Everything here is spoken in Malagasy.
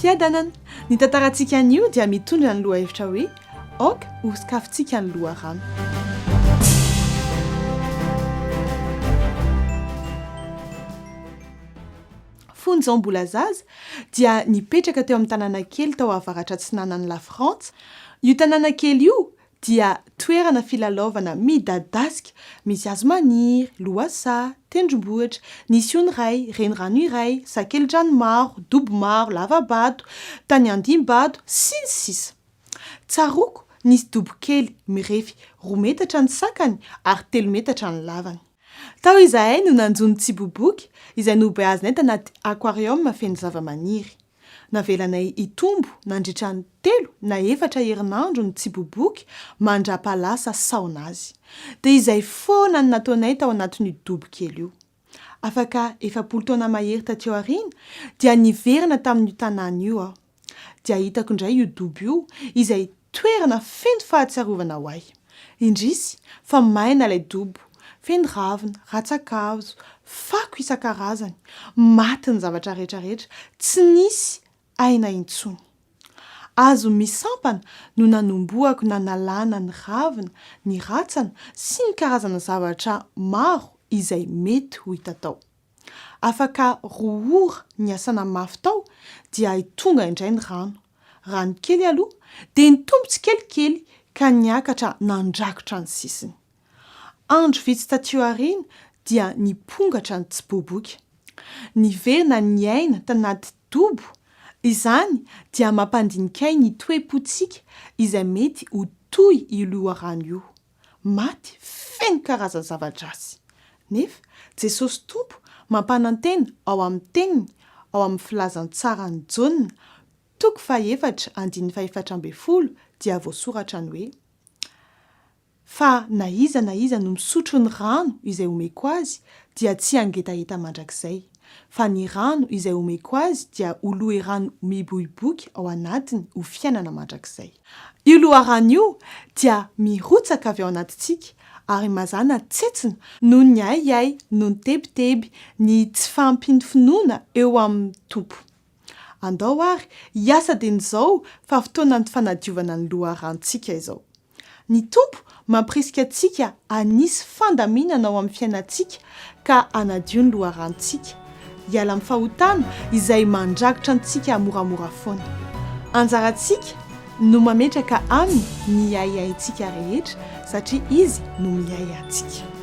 Fiadanana! Ny tantarantsika anio dia mitondra ny lohahevitra hoe Aoka hosokafintsika ny loharano. Fony izaho mbola zaza dia nipetraka teo amin'ny tanàna kely tao avaratra atsinanan'i Lafrantsa. Io tanàna kely io dia toerana filalaovana midadasika, misy hazo maniry, lohasaha, tendrombohitra, nisy ony iray, renirano iray, sakelidrano maro, dobo maro, lava-bato, tany andiam-bato, sy ny sisa Tsaroako nisy dobo kely mirefy roa metatra ny sakany ary telo metatra ny lavany. Tao izahay no nanjono tsiboboky izay nobeazinay tanaty aquarium feno zavamaniry. Navelanay hitombo nandritra ny telo na efatra herinandro ny tsiboboky mandrapalasa saona azy. Dia izay foana no nataonay tao anatin'io dobo kely io. Afaka 40 taona mahery taty aoriana dia niverina tamin'io tanàna io aho. Dia hitako indray io dobo io izay toerana feno fahatsiarovana ho ahy. Indrisy fa maina ilay dobo, feno ravina, rantsan-kazo, fako isan-karazany, maty ny zavatra rehetra rehetra, tsy nisy aina intsony. Hazo misampana no nanombohako nanalana ny ravina, ny rantsana sy ny karazana zavatra maro izay mety ho hita tao. Afaka roa ora niasana mafy tao dia tonga indray ny rano. Rano kely aloha, dia nitombo tsikelikely ka niakatra nandrakotra ny sisiny. Andro vitsy taty aoriana dia nipongatra ny tsiboboka. Niverina niaina tanaty dobo, izany dia mampandinikay ny toe-pontsika izay mety ho toy io loharano io. Maty feno karazan-java-dratsy. Nefa Jesosy Tompo mampanantena ao amin'ny Teniny, ao amin'ny Filazantsaran'i Jaona, toko fahefatra andininy fahefatra ambinifolo dia voasoratra ny hoe, Fa na iza na iza no misotro ny rano izay omeko azy dia tsy hangetaheta mandrakizay, fa ny rano izay omeko azy dia ho loherano miboiboika ao anatiny ho fiainana mandrakizay. Io loharano io dia mirotsaka avy ao anatintsika ary mazàna tsetsina noho ny ahiahy, noho ny tebiteby, ny tsy fahampian'ny finoana eo amin'ny Tompo. Andao ary hiasa dieny izao fa fotoanan'ny fanadiovana ny loharanontsika izao. Ny Tompo mampirisika antsika hanisy fandaminana ao amin'ny fiainantsika ka hanadio ny loharanontsika, hiala amin'ny fahotana izay mandrakotra antsika moramora foana. Anjarantsika no mametraka Aminy ny ahiahintsika rehetra satria Izy no miahy antsika.